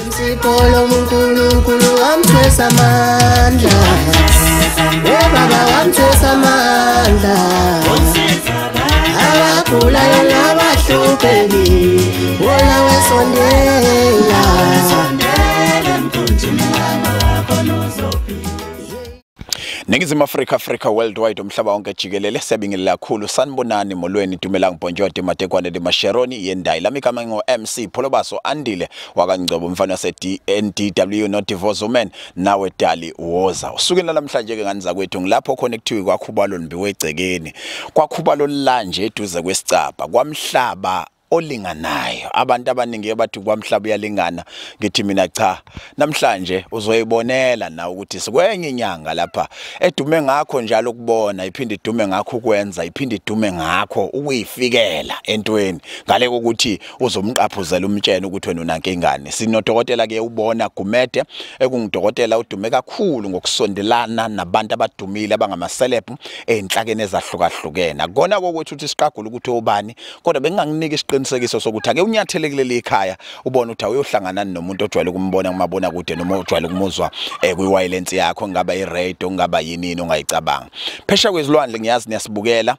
Insipho uNkulunkulu wamthwesa amandla. Baba wamthwesa amandla. Abagulayo nabahluphekile, wona wesondela. Ningizimu Afrika, Africa worldwide, umhlaba wonke jikelele, siyabingelela kakhulu. Sanibonani, molweni, dumelang, bonjour, matekwane, de masheroni yendayi. Lami igama ngo MC Pholobaso Andile wakaNgcobo, umfana wase NDW, not divorce woman, nawe dali woza. Usukela namhlanje ke ngani zakwethu ngilapho khona ekuthiwe kwakhubalo limbiwe egcekeni. Kwakhubalo lanje eduze kwesicabha, kwamhlaba olinganayo. Abantu abaningi bathi kwamhlaba uyalingana, ngithi mina cha, namhlanje uzoyibonela na ukuthi sikwenye inyanga lapha edume ngakho njalo ukubona, iphinde idume ngakho ukwenza, iphinde idume ngakho ukuyifikela entweni ngale kokuthi uzomqaphuzela umtshene ukuthi wena unankingane. Sinodokotela ke ubona Gumede, ekungudokotela udume kakhulu ngokusondelana nabantu abadumile abangamaceleb enhlakeni ezahlukahlukene. Akona kokuthi uthi siqagule ukuthi obani, kodwa benginganginiki isiqinisekiso sokuthi ake unyathele kuleli ekhaya ubone ukuthi awuyohlangana nomuntu ojwayele ukumbona kumabona kude noma ojwayele ukumuzwa kwi-wireless yakho, ngaba i-radio, ngaba yini ongayicabanga. Phesha kwezilwandle ngiyazi niyasibukela,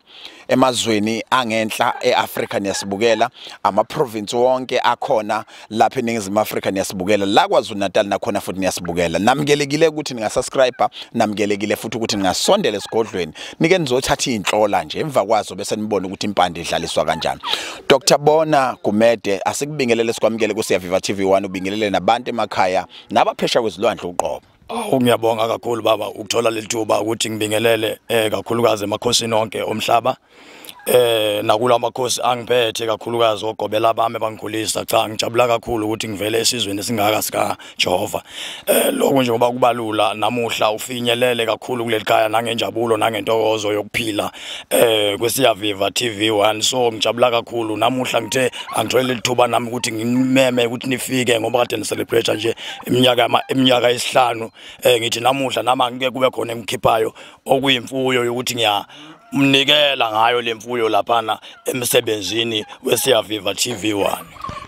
emazweni angenhla eAfrika niyasibukela, ama-province wonke akhona lapha eNingizimu Afrika niyasibukela, la KwaZulu Natal nakhona futhi niyasibukela. Namukelekile ukuthi ningasubscribe, namukelekile futhi ukuthi ningasondela esigodlweni nike nizothatha inhlola nje emva kwazo bese nibone ukuthi impande idlaliswa kanjani. Dr Bona Gumede, asikubingelele sikwamukele ku Siyaviva TV1, ubingelele nabantu emakhaya nabaphesha kwezilwandle uqobo. Awu, ngiyabonga kakhulu baba ukuthola leli thuba ukuthi ngibingelele kakhulukazi emakhosini onke omhlaba, nakula amakhosi angiphethe kakhulukazi ogobela bami bangikhulisa. Cha, ngijabula kakhulu ukuthi ngivele esizweni esingaka sika Jehova. Lokho nje ngoba kubalula namuhla ufinyelele kakhulu kuleli khaya nangenjabulo nangentokozo yokuphila kweSiyaviva TV1. So ngijabula kakhulu namuhla, ngithe angithole leli thuba nami ukuthi ngimeme ukuthi nifike ngoba kade ni-celebrate nje iminyaka esihlanu. Ngithi namuhla nami angike kube khona engikhiphayo okuyimfuyo yokuthi ngiya mnikela ngayo lemfuyo laphana emsebenzini weSiyaviva TV1.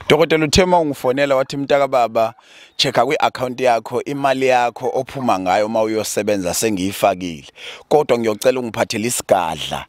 Dokotela uThema ungifonela wathi mntaka baba, checka kwi-account yakho imali yakho ophuma ngayo uma uyosebenza sengiyifakile, kodwa ngiyocela ungiphathele isigadla,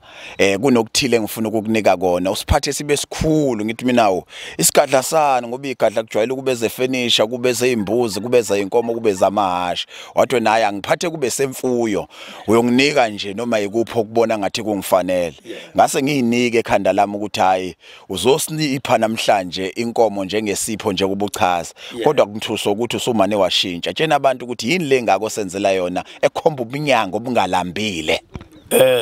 kunokuthile engifuna ukukunika kona, usiphathe sibe sikhulu. Ngithi mina isigadla sani, ngoba igadla kujwayele kube zefenisha, kube zeyimbuzi, kube zeyinkomo, kube zamahhashi. Wathi naye angiphathe kube semfuyo, uyonginika nje noma yikuphi okubona ngathi kungifanele. Ngase ngiyinike ekhanda lami ukuthi hayi, uzosinipha namhlanje inkomo njengesipho nje kubuchaza, kodwa kungithusa ukuthi usumane washintsha. Tshena abantu ukuthi yini le ngako senzela yona ekhomba ubunyango obungalambile.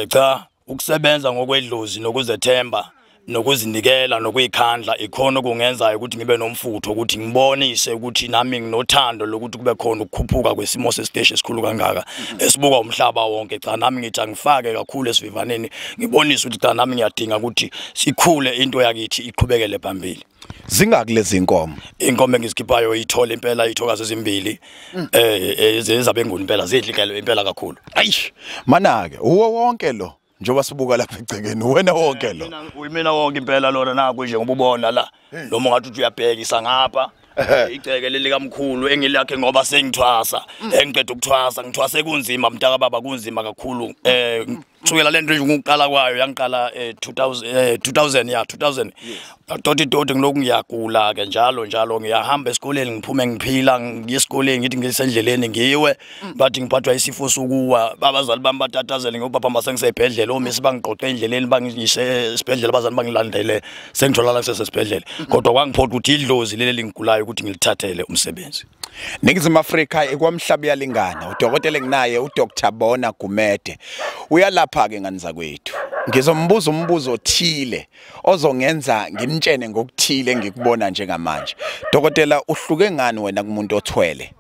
Cha, ukusebenza ngokwedlozi nokuzethemba nokuzinikela nokuyikhandla ikhona okungenzayo ukuthi ngibe nomfutho ukuthi ngibonise ukuthi nami nginothando lokuthi kube khona ukukhuphuka kwesimo sesiteshi esikhulu kangaka esibuka umhlaba wonke. Cha, nami ngithi angifake kakhulu esivivaneni ngibonise ukuthi cha, nami ngiyadinga ukuthi sikhule into yakithi iqhubekele phambili. Zingaki lezi inkomo? Inkomo engizikhiphayo ithole impela ithokazi ezimbili, ezabenguni impela, zidlikelo impela kakhulu. Ayish, mana ke uwo wonke lo njengoba sibuka lapha egcekeni, wena wonke lo. Mina wonke impela lona nakho nje ngoba ubona la, noma ungathi uthi uyabhekisa ngapha igceke leli kamkhulu engilakhe ngoba sengithwasa, engiqeda ukuthwasa, ngithwase kunzima mntaka baba, kunzima kakhulu. Kusukela lento nje ukuqala kwayo yangiqala 2000 ya 2000 toti toti ngilokhu ngiyagula ke njalo njalo, ngiyahamba esikoleni ngiphume ngiphila, ngiye esikoleni ngithi ngisendleleni ngiwe, bathi ngiphathwa isifo sokuwa. Abazali bami batatazele ngoba baba sengisebhedlela, omisi bangiqoqe endleleni bangiyise esibhedlela, abazali bangilandele sengitholakala ngisesibhedlela, kodwa kwangiphoqa ukuthi idlozi leli lingigulayo ukuthi ngilithathele umsebenzi. Ningizimu Afrika ekwamhlaba uyalingana. Udokotela enginaye uDr Bona Gumede uyalapha ke ngani zakwethu. Ngizombuza umbuzo othile ozongenza ngimtshene ngokuthile engikubona njengamanje. Dokotela, uhluke ngani wena kumuntu othwele?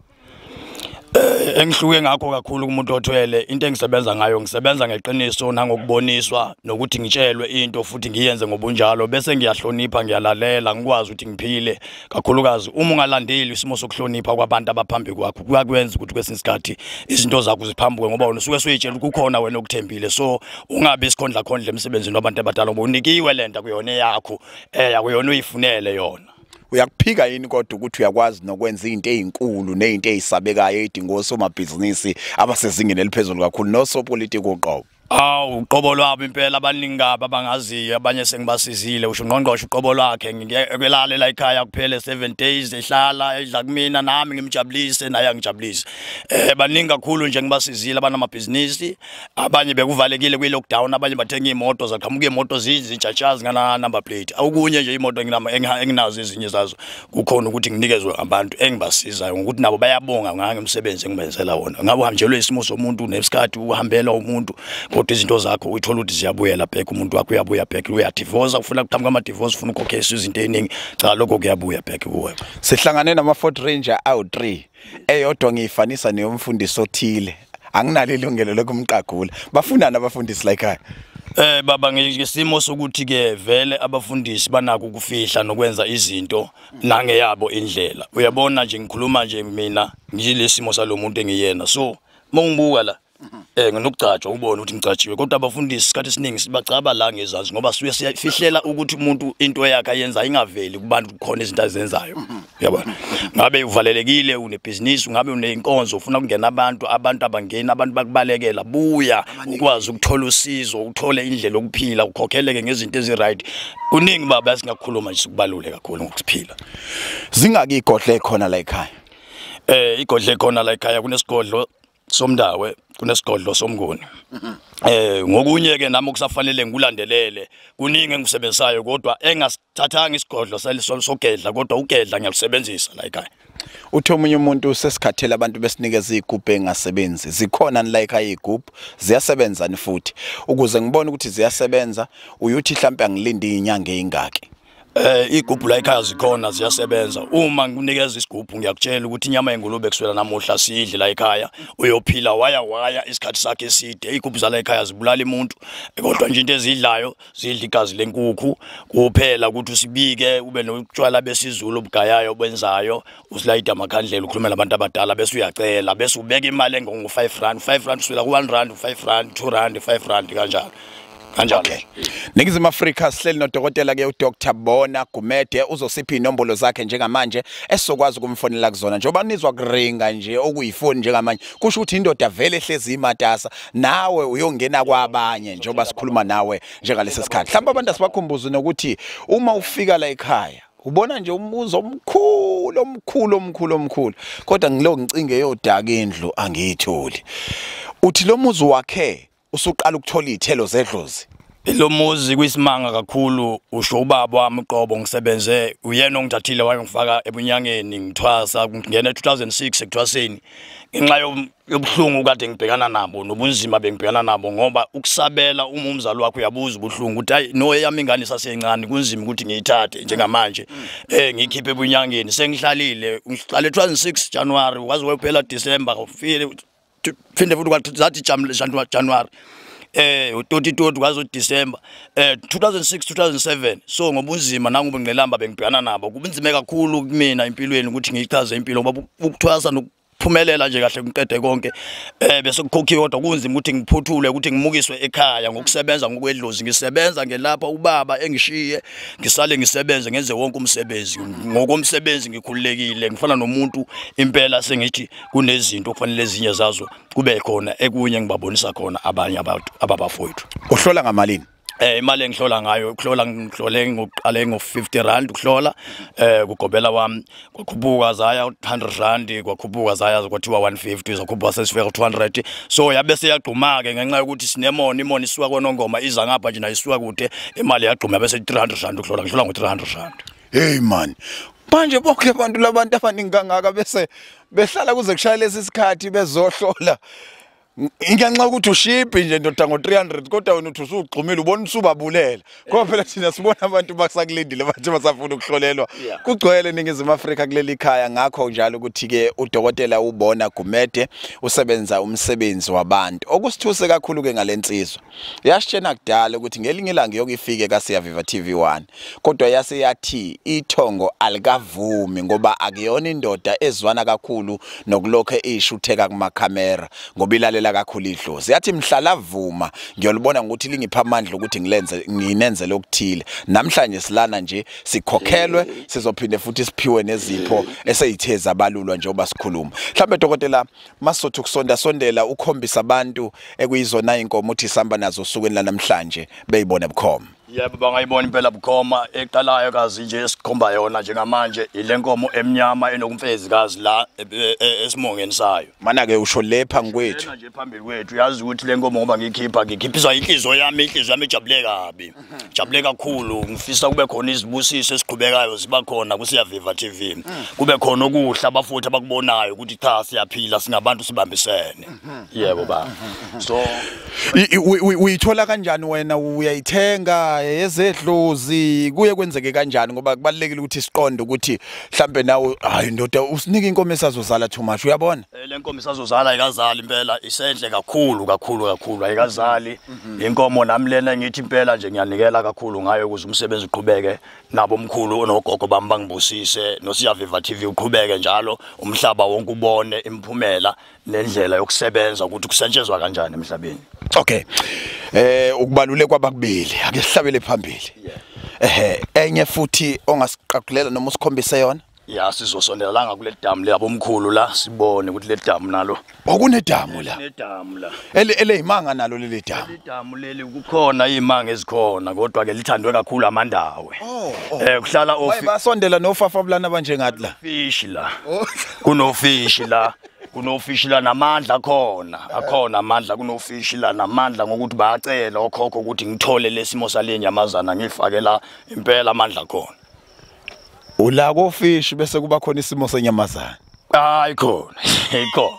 Engihluke ngakho kakhulu kumuntu othwele, into engisebenza ngayo ngisebenza ngeqiniso nangokuboniswa nokuthi ngitshelwe into futhi ngiyenze ngobunjalo, bese ngiyahlonipha, ngiyalalela, ngikwazi ukuthi ngiphile. Kakhulukazi uma ungalandeli isimo sokuhlonipha kwabantu abaphambi kwakho, kuyakwenza ukuthi kwesinye isikhathi izinto zakho ziphambuke ngoba wena usuke usuyitshela kukhona wena okuthembile. So ungabi isikhondla khondla emsebenzini wabantu abadala ngoba unikiwe lento kuyona eyakho, akuyona uyifunele yona. Uyakuphika yini kodwa ukuthi uyakwazi nokwenza izinto ezinkulu nezinto ezisabekayo edinga osomabhizinisi abasezingeni eliphezulu kakhulu nosopolitiki uqobo? Awu, uqobo lwabo impela abaningi kabi abangaziyo, abanye sengibasizile. Usho ungqongqoshe uqobo lwakhe, ngiyelalela ekhaya kuphele 7 days ehlala edla kumina, nami ngimjabulise naye angijabulise. Baningi kakhulu nje ngibasizile abanamabhizinisi, abanye bekuvalekile kwi lockdown, abanye bathenga imoto zaqhamuka imoto zizintshatshazi ngana number plate. Awukunye nje imoto enginazo ezinye zazo kukhona ukuthi nginikezwe abantu engibasizayo ngokuthi nabo bayabonga ngangomsebenzi engibenzela wona. Ngabe uhanjelwe isimo somuntu nesikhathi uhambela umuntu, kodwa izinto zakho uyithola ukuthi ziyabuyela back, umuntu wakho uyabuya back, uyadivorce, ufuna kuqhamuka ama divorce, ufuna ukukhokhisa izinto eziningi, cha lokho kuyabuya back kuwe. Sihlangane nama Ford Ranger awu3, eyodwa ngiyifanisa neyomfundisi othile, anginalo ilungelo lokumqagula. Bafunana abafundisi la ekhaya? Baba, ngesimo sokuthi ke vele abafundisi banako ukufihla nokwenza izinto nangeyabo indlela. Uyabona nje ngikhuluma nje mina ngilesimo salomuntu engiyena, so mongibuka la nginokugcatshwa ubone ukuthi ngigcatshiwe, kodwa abafundisi isikhathi esiningi sibacaba la ngezansi ngoba suye siyafihlela ukuthi umuntu into yakhe ayenza ingaveli kubantu, kukhona izinto azenzayo. Uyabona, ngabe uvalelekile unebhizinisi, ngabe unenkonzo ufuna ukungena abantu, abantu abangena, abantu bakubalekela, buya ukwazi ukuthola usizo, uthole indlela yokuphila, ukhokheleke ngezinto ezi-right. Kuningi baba esingakukhuluma nje sikubalule kakhulu ngokuphila. Zingaki igodle ekhona la ekhaya? Igodle ekhona la ekhaya kunesigodlo somndawe, kunesigodlo somnguni. Ngokunye ke nami kusafanele ngikulandelele, kuningi engikusebenzisayo kodwa engasithathanga isigodlo sogedla, kodwa ugedla ngiyalusebenzisa la ekhaya. Uthi omunye umuntu sesikhathele abantu besinikeza izigubhu engasebenzi. Zikhona ni la ekhaya izigubhu, ziyasebenza ni futhi? Ukuze ngibone ukuthi ziyasebenza, uyuthi mhlambe angilindi inyanga ezingaki? Igubhu la ekhaya zikhona ziyasebenza. Uma ngikunikeza isigubhu ngiyakutshela ukuthi inyama yengulube kuswela namuhla sidle la ekhaya, uyophila waya isikhathi sakhe eside. Igubhu zala ekhaya zibulala umuntu, kodwa nje into ezidlayo zidla igazi lenkukhu kuphela, ukuthi usibike ube notshwala besizulu obugayayo obenzayo, usilayida amakhandlela, ukhulume nabantu abadala, bese uyacela, bese ubeka imali engongo 5 rand, 5 rand uswela ku 1 rand, 5 rand, 2 rand, 5 rand kanjalo. Okay. Ningizimu Afrika sihleli nodokotela ke uDr Bona Gumede, uzosipha inombolo zakhe njengamanje esizokwazi ukumfonela kuzona. Njengoba nizwa kuringa nje okuyifoni njengamanje, kusho ukuthi indoda vele ehlezi imatasa, nawe uyongena kwabanye njengoba sikhuluma nawe njengalesi sikhathi. Mhlawumbe abantu asibakhumbuze nokuthi uma ufika la ekhaya ubona nje umuzi omkhulu omkhulu omkhulu omkhulu, kodwa ngilo ngicinge yodaka indlu angiyitholi. Uthi lo muzi wakhe usuqala ukuthola izithelo zedlozi. Lo muzi kuyisimanga kakhulu, usho ubaba wami uqobo ngisebenze, uyena ongithathile wayongifaka ebunyangeni ngithwasa, ngingena 2006 ekuthwaseni ngenxa yobuhlungu kade ngibhekana nabo nobunzima bengibhekana nabo, ngoba ukusabela uma umzali wakho uyabuza ubuhlungu ukuthi hayi no eyami ingane isasencane kunzima ukuthi ngiyithathe njengamanje ngiyikhiphe ebunyangeni. Sengihlalile ngihlale 2006 January waze waphela December, ufike phinde futhi kwathi January 2020 kwazo December 2006 2007. So ngobunzima nangobungqelamba bengibhekana nabo kubunzima kakhulu kumina empilweni ukuthi ngiyichaze impilo, ngoba ukuthwasa nokuphumelela nje kahle ngiqede konke bese kukhokhiwe, kodwa kunzima ukuthi ngiphuthule ukuthi ngimukiswe ekhaya ngokusebenza ngokwedlozi. Ngisebenza ngelapha ubaba engishiye ngisale ngisebenze ngenze wonke umsebenzi, ngokomsebenzi ngikhululekile, ngifana nomuntu impela. Sengithi kunezinto okufanele ezinye zazo kube khona ekunye ngibabonisa khona abanye abantu ababafowethu. Uhlola ngamalini? Imali engihlola ngayo, ukuhlola ngihlole ngokuqale ngo50 rand ukuhlola, kugobela wami kwakhuphuka zaya 100 rand, kwakhuphuka zaya kwathiwa 150, zakhuphuka sesifika 200. So yabe seyagquma ke ngenxa yokuthi sinemona, imona isuka konongoma iza ngapha nje nayo isuka kude, imali yagquma bese 300 rand ukuhlola, ngihlola ngo300 rand. Hey man, manje bonke abantu labantu abaningi kangaka bese behlala kuze kushaya lesi sikhathi bezohlola. Ingenxa ukuthi ushiphi nje ndoda ngo300, kodwa wena uthi usugxumile ubona usubabulela. Ngoba phela thina sibona abantu basakulindile bathi basafuna ukuhlolelwa. Kugcwele eNingizimu Afrika kuleli khaya. Ngakho njalo ukuthi ke udokotela uBona Gumede usebenza umsebenzi wabantu. Okusithuse kakhulu ke ngalensizwa, yasitshena kudala ukuthi ngelinye ilanga yokifike kaSiyaviva TV1, kodwa yase yathi ithongo alikavumi ngoba akuyona indoda ezwana kakhulu nokulokho ishutheka kumakhamera, ngoba ilalela Ngililalela kakhulu idlozi. Yathi mhla lavuma ngiyolibona ngokuthi lingipha amandla ukuthi ngilenze nginenze lokuthile. Namhlanje silana nje sikhokhelwe, sizophinde futhi siphiwe nezipho eseyithe zabalulwa njengoba sikhuluma. Mhlambe dokotela masizothi kusonda sondela ukhombisa abantu ekuyizona inkomo uthi sihamba nazo osukwini lanamhlanje beyibone bukhoma. Yebo, bangayibona impela bukhoma. Eqalayo kazi nje esikhomba yona njengamanje ile nkomo emnyama enokumfezi kazi la esimongeni sayo. Mana ke usho le phambi kwethu. Lena nje phambili kwethu. Yazi ukuthi le nkomo ngoba ngiyikhipha ngikhiphiswa inhliziyo yami, inhliziyo yami ijabule kabi. Jabule kakhulu, ngifisa kube khona izibusiso esiqhubekayo ziba khona kuSiyaviva TV. Kube khona okuhle abafuthi abakubonayo ukuthi cha siyaphila singabantu sibambisene. Yebo baba. So uyithola kanjani wena, uyayithenga yezedlozi, kuye kwenzeke kanjani? Ngoba kubalekile ukuthi siqonde ukuthi mhlambe nawe hayi ndoda usinika inkomo esazozala too much, uyabona? Le nkomo isazozala ayikazali impela, isenhle kakhulu kakhulu kakhulu, ayikazali. Inkomo nami lena ngithi impela nje ngiyanikela kakhulu ngayo ukuze umsebenzi uqhubeke, nabo omkhulu onogogo bami bangibusise, noSiyaviva TV uqhubeke njalo, umhlaba wonke ubone imiphumela nendlela yokusebenza ukuthi kusetshenzwa kanjani emhlabeni. Okay. Ukubaluleka kwabakubili ake sihlabele phambili. Ehe, enye futhi ongasiqaqulela noma usikhombise yona? Ya, sizosondela la ngakule damu le abomkhulu la, sibone ukuthi le damu nalo. Okunedamu la. Nedamu la. Eleyimanga nalo leli damu. Leli damu leli kukhona izimanga ezikhona kodwa ke lithandwe kakhulu amandawe. Kuhlala ofi. Bayasondela nofafa bulana banjengathi la. Fish la. Kunofish la. Kunofishi la namandla akhona, akhona amandla kunofishi la namandla ngokuthi bayacela okhokho ukuthi ngithole lesimo sale nyamazana ngifake la impela amandla khona. Ula kofishi bese kuba khona isimo senyamazana. Hayi khona, ikhona.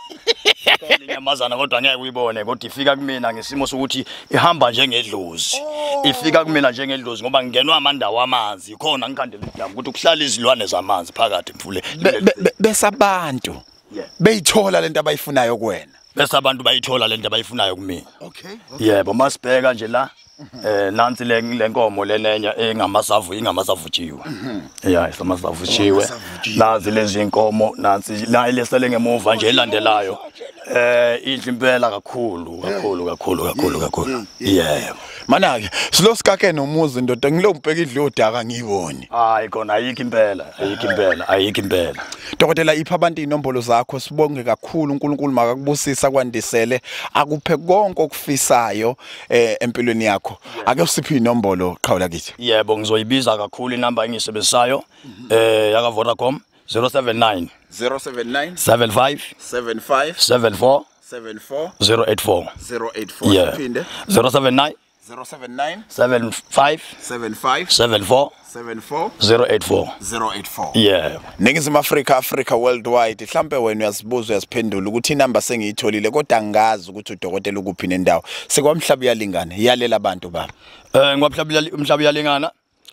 Inyamazana kodwa ngeke uyibone, kodwa ifika kumina ngesimo sokuthi ihamba njengedlozi. Ifika kumina njengedlozi ngoba ngingenwa amandawo amanzi, khona ngikhandela idamu ukuthi kuhlala izilwane zamanzi phakathi emfuleni. Bese abantu beyithola lento abayifunayo kuwena. Bese abantu bayithola lento abayifunayo kumina. Okay. Yebo, masibheka nje la nansi le nkomo lenenya engamasavu, ingamasavutshiwe. Yeah, isamasavutshiwe. Nazi lezi inkomo, nansi la lesele ngemuva nje elandelayo. Inhle impela kakhulu kakhulu kakhulu kakhulu kakhulu. Yebo. Mana ke silo sikake nomuzi ndoda ngilo ngibheka idlo odaka ngiyibone. Hayi khona ayikho impela, ayikho impela, ayikho impela. Dokotela ipha abantu inombolo zakho, sibonge kakhulu, uNkulunkulu makakubusisa kwandisele akuphe konke okufisayo empilweni yakho. Ake usiphe inombolo qhawula kithi. Yebo, ngizoyibiza kakhulu inamba engiyisebenzisayo yaka Vodacom 079 079 75 75 74 74 084 084. Yeah. Phinde 079 079 75 75 74 74 084. 084. Yeah. Ningizimu Afrika, Africa worldwide. Mhlambe wena uyazibuza uyaziphendula ukuthi inamba sengiyitholile kodwa angazi ukuthi udokotela ukuphi nendawo. Sekwamhlaba uyalingana, yalela abantu baba. Ngwamhlaba umhlaba uyalingana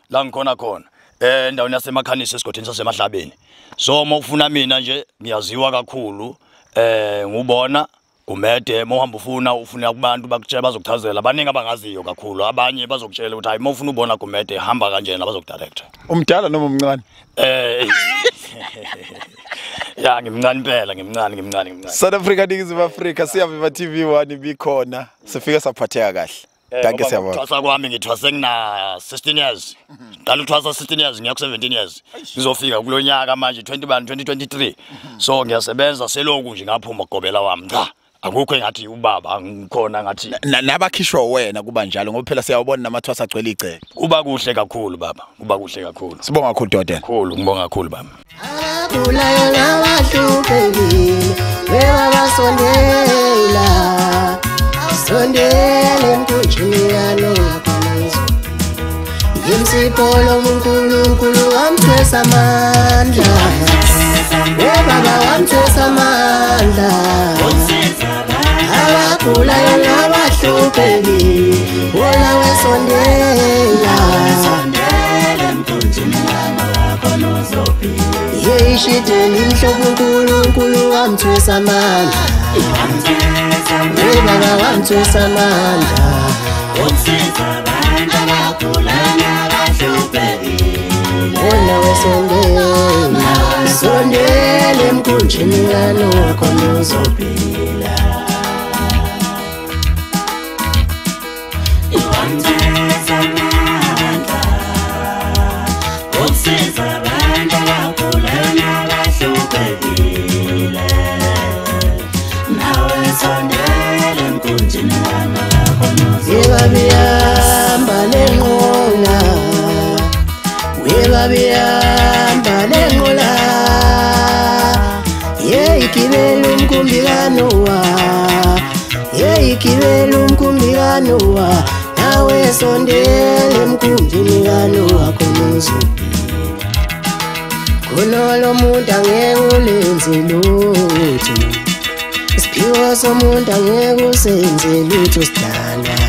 la ngikhona khona. Endaweni yaseMakhanisi esigodini saseMahlabeni. So uma ufuna mina nje ngiyaziwa kakhulu, ngubona Gumede. Uma uhamba ufuna kubantu bakutshela bazokuchazela, baningi abangaziyo kakhulu, abanye bazokutshela ukuthi hayi uma ufuna ubona Gumede hamba kanjena bazokudirector. Umdala noma umncane? Ya, ngimncane impela, ngimncane ngimncane ngimncane. South Africa, Ningizimu Afrika, Siyaviva TV 1 ibikhona. Sifike saphatheka kahle. Danke, siyabonga. Thwasa kwami ngithwase ngina 16 years. Qala uthwasa 16 years ngiya ku 17 years. Ngizofika kulonyaka manje 21 2023. So ngiyasebenza seloku nje ngaphuma gobela wami. Cha, akukho engathi ubaba ngikhona ngathi Nabakhishwa wena kuba njalo ngoba phela siyawubona namathwasa agcwele igceke. Kuba kuhle kakhulu baba, kuba kuhle kakhulu. Sibonga kakhulu dokotela. Kakhulu, ngibonga kakhulu baba. Abagulayo nabahluphekile bebabasondela, sondela emkhunjini kaNowa. Ngimsipho loNkulunkulu wamthwesa amandla, baba wamthwesa amandla. Abagulayo nabahluphekile wona wesondela, yeyishideni inhloko uNkulunkulu wamthwesa amandla, baba wamthwesa amandla. Wona wesondela, sondela emkhunjini kaNowa khona uzophila. Wayigibela umkhumbi kaNowa, nawe sondela emkhumbini kaNowa khona uzophila. Khona lo muntu angeke ulenze lutho, isiphiwo somuntu angeke usenze lutho sidalwa.